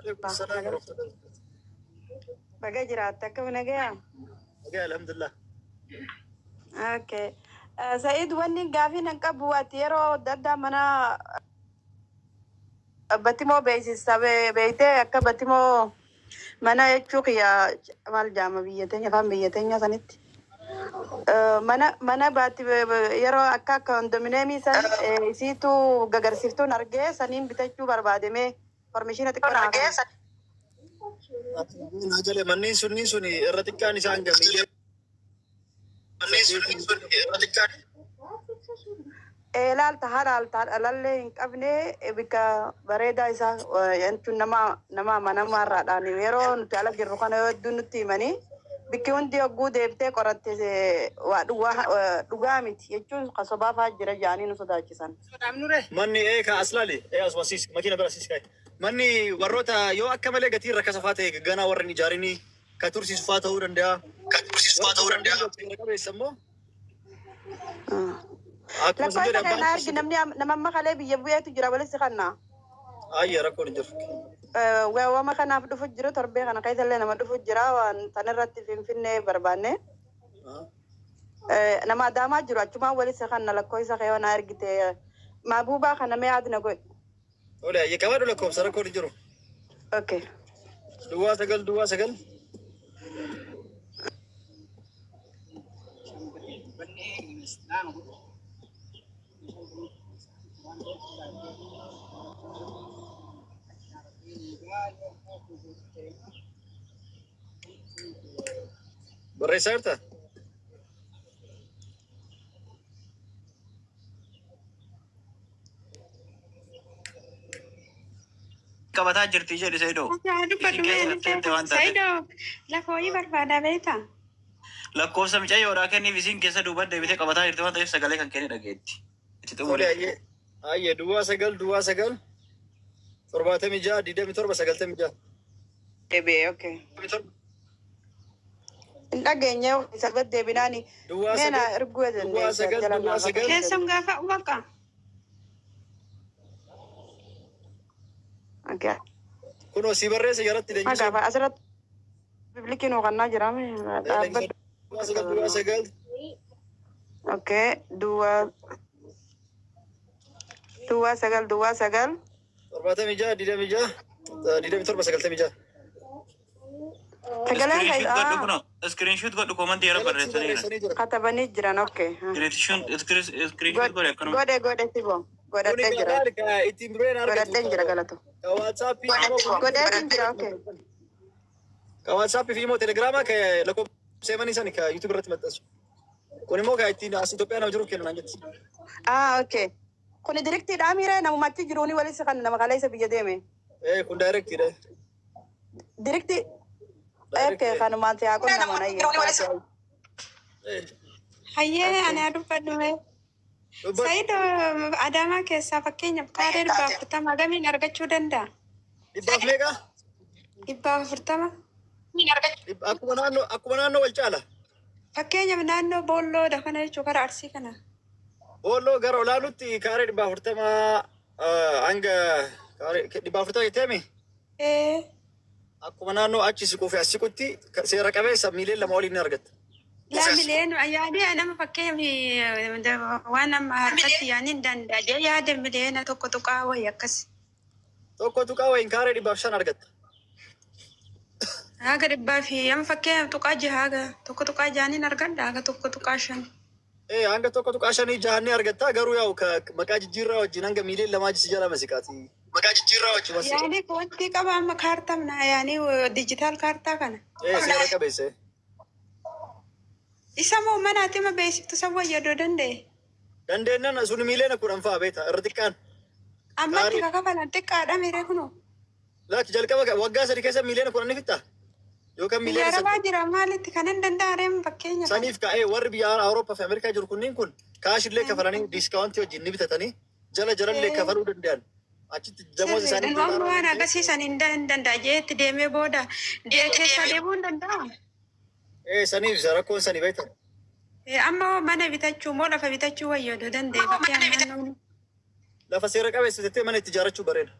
Alaikum salaam wa rahmatullahi. Baga jiraatte, akkam nagayaa? Nagaa, alhamdulillah. Okay. Sa'id, wanni gaafii nan qabu, ati yeroo adda addaa mana Batimoo beeksisa beeytee, akka Batimoo mana jechuu kiyya maal jaama biyya teenya, afaan biyya teenya sanitti. Mana baatti yeroo akka kondominiyeemii san isiitu gagarsiiftuun argee saniin bitachuu barbaademee information xiqqoo naa kenni. Naa jale, manneen sunniin sun irra xiqqaan isaan gamiilee 8. Laalta haadha laalta dhalallee hin qabne, bikka bareedaa isaa jechuun nama amanamaarraadhaan yeroo nuti ala jirru kana yoo hedduu nutti himanii, bikki hundi hogguu deebitee qoratte waa dhugaa miti jechuun kasobaa fa'aa jira jedhanii nu sodaachisan. Manni ka as laali, asuma siis makiina bira siis kaa'e. Manni warroota yoo akka malee gatiin rakkasa fa'aa ta'e ganaa warra hin ijaarinii ka tursiisu fa'aa ta'uu danda'a. Ka tursiisu fa'aa ta'uu danda'a. Seera qabeessa immoo akkuma sin Lakkoofsa jedhe kana abbaan argi, namni nama amma kalee biyya bu'eetu jira walitti kanna. Ayya, rakkoon hin jiru. Waama kanaaf dhufu jiru, torbee kana keessa illee nama dhufu jira, waan san irratti Finfinnee barbaanne. Nama Adaamaa jiru achumaan walitti kanna, lakkoofsa kee waan argite maabuubaa kana mee aadna godhi. Tole, ayya, qabaadhu lakkoofsa, rakkoon hin jiru. Okay. 09 09 Barreessaa jirtaa? Qabataa jirti jedhi, Saidoo. Dubbadhu. Isin keessa teette waan taateef. Saidoo, lafa wayii barbaada beektaa? Lakkoofsa mucayyoodhaa kenniif, isin keessa duuba deebitee qabataa jirti waan ta'eef sagalee kan kenne dhageetti. Itti Tole. xumuri. Ayyee ayyee, 09 09 76 27 96. Deebi'ee, okay. Hin dhageenye, isa gad deebinaani. Duwwaa Mee na 9 erguu duwwaa dandeessa 9 jala duwwaa naa 9. Keessum gaafa baqa. Okay. Kunoo si barreessa jalatti leenjisoo. Gaafa asirratti biblikiin hubannaa jira dhaabbadhu. 09 09. Okay, duwwaa duwwaa 9 duwwaa 9. 76 26 27 96. Sagaleen Screenshot godhu ah kunoo. Screenshot godhu, comment yeroo Jalatti si barreessanii jiran. barreessanii jiran. Katabanii jiran, okay. Screenshot godhe akkanuma. Godhe godhe sibo Kuni godhadhee jira. ka ka ittiin bireen argatu. Godhadheen jira, galatu. Ka WhatsAppii immoo Godheetiin jira, okay. Ka WhatsAppii fi immoo Telegiraamaa ka lakkoofsa himanii sani ka YouTube irratti maxxansu. Kun immoo ka ittiin as Itoophiyaa nama jiruuf kennu naan jetti. Ah, okay. Kuni directiidhaa miiree namuma achi jiruuni walitti kan nama kaleessa biyya deeme. Ee, kun directiidha. Direct. Okay, kanumaan siyaa qunnaman ayyee. Hayyee, ani haa dubbadhu mee. Dubbadhu. Saidoo, Adaamaa keessaa fakkeenyaaf kaaree 400 gamiin argachuu danda'a? Dhibbaaf meeqa? 400. Akkuma naannoo wal caala. Fakkeenyaaf naannoo Boolloodha kana jechuun karaa Arsii kana. Boolloo gara olaanutti kaaree 400 hanga kaaree 400 jetteemi? Ee. Akkuma naannoo achi siquu fi as siqutti seera qabeessa miiliyoona 2 oliin ni argatta. Laa, miliyoona yaadee nama fakkeenyaaf waan amma harkatti yaanii hin danda'a jee yaada miliyoona 1 tuqaa wayii akkas. Tokko tuqaa wayiin kaaree 105 argatta. Haga dhibbaa fi amma fakkeenyaaf tuqaa jaha, haga 1.6niin argadha, haga 1.5. Ee, hanga 1.5 jaha ni argatta, garuu yaa'u maqaa jijjiirraa wajjin hanga miiliyoona 2 si jala masiqaati. Maqaa jijjiirraa wajjin. Yaanii wanti qaba amma kaartaa yaanii digital kaartaa kana. Ee, seera qabeessa. Isa moo manaatti ma beeksiftu san wayyadoo danda'e? Dandeennan sun miiliyoona 10 fa'a beekta irra xiqqaan. Ammatti ka kafalan xiqqaadha miree kunoo. Laaki, jalqaba waggaa 3 keessa miiliyoona 10 ni fixxa. Yookaan Biyya miiliyoona Arabaa 8. jira, maalitti kanan danda'a reema fakkeenya kana. Saniif ka'ee warri biyya Awurooppaa fi Ameerikaa jiru kunniin kun cash illee kafalanii discount wajjin ni bitatanii jala jalallee kafaluu danda'an. Achitti damooza isaanii Sirriidha. Amma waan akkasiisan hin danda'a jee itti deemee booda keessaa deemuu hin danda'u. Ee, saniif rakkoon sanii beektan. Amma hoo mana bitachuu moo lafa bitachuu wayyadoo danda'e fakkeenyaaf naannoo Lafa seera qabeessa bitattee mana itti ijaarrachuu bareeda.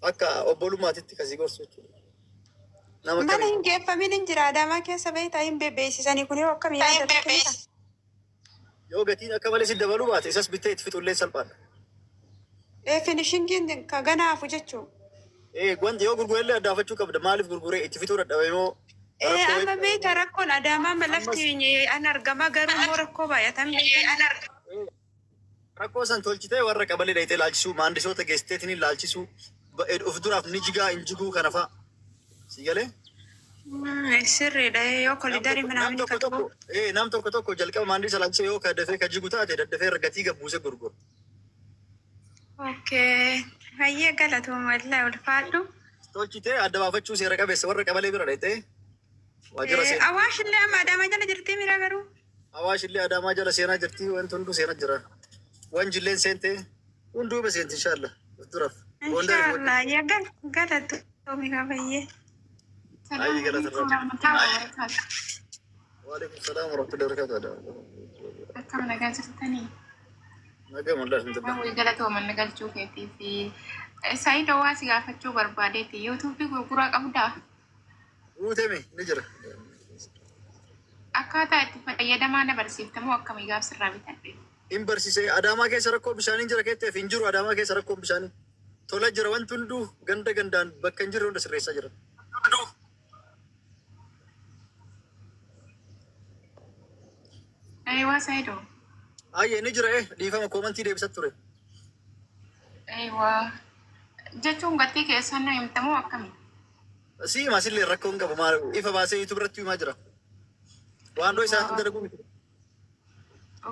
Akka obbolummaatitti kasii gorsu jechuudha. Nama Mana kami. hin geeffamin hin jira Adaamaa keessa beektaa hin bebeessisanii kun yoo akkam yaada kennitaa? Yoo gatiin akka malee si dabaluu baate, isas bittee itti fixullee salphaadha. Ee, finishingiin ka ganaafu jechuun. Ee, wanti yoo gurgurellee addaafachuu qabda. Maaliif gurguree itti fixuu dadhabe moo Ee, rakkoo amma beektaa rakkoon Adaamaa amma lafti an argama, garuu immoo rakkoo baay'atan beektan. Rakkoo san tolchitee warra qabalee dhayitee laalchisuu, maandisoota geessiteetiin laalchisuu, of duraaf ni jigaa hin jiguu kana fa'a. Si galee? Sirriidha, yoo kolidarii Nam minaamin tokko ka tokko nam tokko tokko jalqaba maandisa laalchisee, yoo ka dafee ka jigu taate, daddafee irra gatii gabbuusee gurgura. Okay. Hayyee, galatooma, wallahi ulfaadhu. Tolchitee adda baafachuu, seera qabeessa warra qabalee bira dhayitee waajjira seenaa. Awaash illee amma Adaamaa jala jirtii mira garuu. Awaash illee Adaamaa jala seenaa jirti, wanti hunduu seenaa jira. Wanjilleen seentee hunduu be seenti inshallah. Of duraaf. Inshallah yaa galatoome kabayyee. Ayi, galata Assalamu alaikum warahmatullahi wabarakatuh. Waalaikum salaam warahmatullahi wabarakatuh. Akkam nagaa jirtanii? Nagaa wallah, alhamdulillah. Hawwii, galatooma na galchuu keetii fi Saayidoo, waa si gaafachuu barbaadeeti. Yuutuubii gurguraa qabdaa? Guutemi ni jira. Akkaataa itti fayyadamaa na barsiiftamoo akkamii gaaf sirraa bitadhe? Hin barsiisee. Adaamaa keessa rakkoo bishaanii jira ketteef hin jiru. Adaamaa keessa rakkoon bishaanii. Tola jira, wanti hunduu ganda gandaan bakka hin jirre hunda sirreessaa jira. Eewaa Saayidoo. Ayyee, ni jira, dhiifama, koomantii deebisat ture. Eewaa jechuun gatii keessan na himtamoo akkamii? Si masillee rakkoo hin qabu, maal ifa baasee YouTube irratti himaa jira. Waan dhoo isaa hunda dalaguu miti.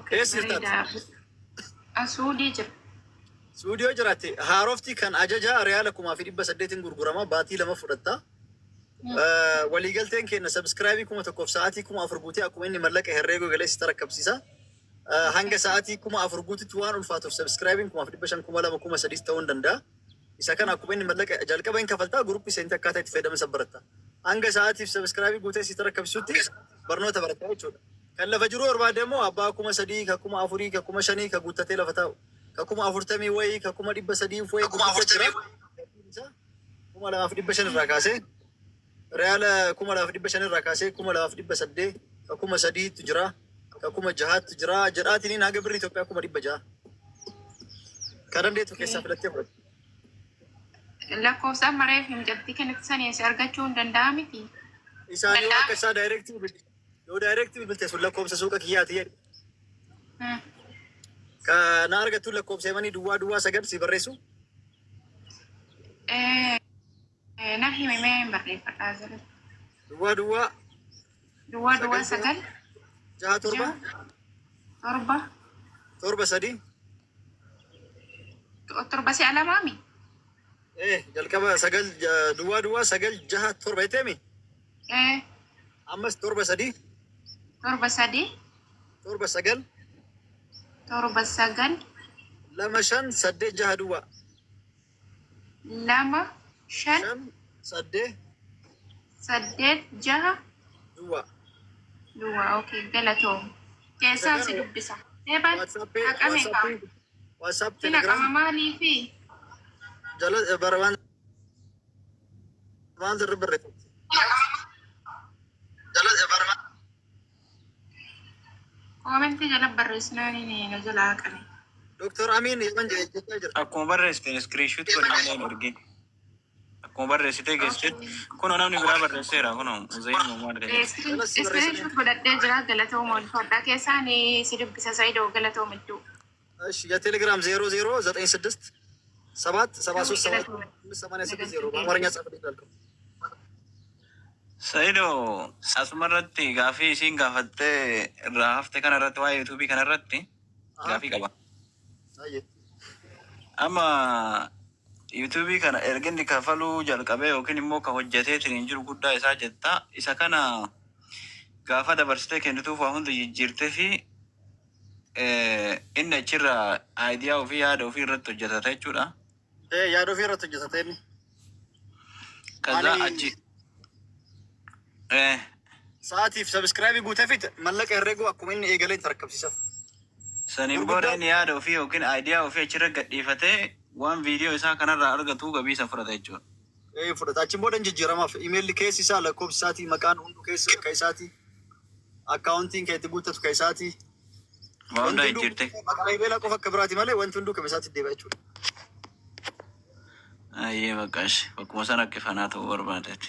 Okay, Eessa jirta? bareeda. Suudii jira. Suudiyoo jiraatte, haarofti kan ajaja riyaala 1800n gurgurama, baatii 2 fudhatta. Waliigalteen kenna subscribe 1000f sa'aatii 4000 guutee akkuma inni mallaqa herreegoo galee si tarakkabsiisa. Hanga sa'aatii 4000 guututti waan ulfaatuuf subscribeiin 1500, 2000, 3000 ta'uu hin danda'a. Isa kana akkuma inni mallaqa jalqaba hin kafaltaa, guruppii seentee akkaataa itti fayyadaman san baratta. Hanga sa'aatiif subscribe guutee si tarakkabsiisutti barnoota baratta jechuudha. Kan lafa jiru barbaade immoo abbaa 3000, ka 4000, ka 5000 ka guuttatee lafa taa'u. Ka 40,000 wayii, ka 300,000 wayii guutatee jira. Gatiin isaa 2500 irraa kaasee, riyaala 2500 irraa kaasee, 2800, ka 3000tu jira, ka 6000tu jira jedhaatiin haga birri Itoophiyaa 600,000. Kan dandeettu keessaa filattee fudhatu. Lakkoofsa mareef himjattii kennite sanii si argachuu hin danda'a miti? Isaan yoo akka isaa direct bilbilte, yoo direct bilbilte, sun lakkoofsa suuqa kiyyaati jedhe. Ka na argattu lakkoofsa himanii duwwaa duwwaa sagal si barreessu. Na himi mee, hin barreeffadhaa jira. Duwwaa duwwaa Duwwaa duwwaa sagal sagal jaha torba jaha torba torba sadii torba si'a lamaami? Jalqaba sagal duwwaa duwwaa sagal jaha torba jetteemi? Eh. Ammas torba sadii torba sadii torba sagal torba sagal lama shan saddeet jaha duwwaa. Lama shan shan saddeet saddeet jaha duwwaa. Duwwaa. Okay, galatoom. Keessaan si dubbisa. Eeban WhatsAppii haqame kaa. WhatsApp Si naqama Telegram maaliifi? Jala bara waan waan sirri barreeffamte. Jala bara waan Koomentii jala barreessinaan na jala haqame. Doktor Amiin Yaman jechaa jira. Akkuma barreessite screenshot godhi malee hin ergin. Akkuma barreessitee geessitetti kunoo namni biraa barreesseera, kunoo Muzayin Muhammad kan jedhu. Screenshot godhadhee jira, galatooma, ulfaadhaa. Keessaan si dubbisa Saidoo, galatooma hedduu. እሺ፣ የቴሌግራም 0096 7 73 7 8 6 0 በአማርኛ ጻፍልኝ ላልከው። Saidoo, asumarratti gaafii isiin gaafattee irraa hafte kana irratti, waa'ee yuutuubii kana irratti gaafii qaba. Ayyee. Amma yuutuubii kana erga inni kafaluu jalqabee yookiin immoo ka hojjeteetiin hin jiru guddaa isaa jetta. Isa kana gaafa dabarsitee kennituuf waa hunda jijjiirtee fi inni achirraa idea ofii, yaada ofii irratti hojjetata jechuudha. Yaada ofii irratti hojjetate inni. ከዛ achi Sa'aatiif subscribe guuteefit mallaqa herreeguu akkuma inni eegaleen tarkabsiisaaf. Saniin booda inni yaada ofii yookiin idea ofii achirra gadhiifatee Waan viidiyoo isaa kanarraa argatu gabii isa fudhata jechuudha. Ee, fudhata. Achiin booda hin jijjiiramaaf. Imeelli keessi isaa, lakkoofsi isaatii, maqaan hunduu keessa ka isaati. Akkaawuntiin kan itti guuttatu ka isaati. Waa Wanti hundaa hunduu jijjiirte. maqaa imeelaa qofa akka biraati malee wanti hunduu kan isaatti deebi'a jechuudha. Ayyee, bakka ishee bakkuma sana akka ifanaa ta'uu barbaadeeti.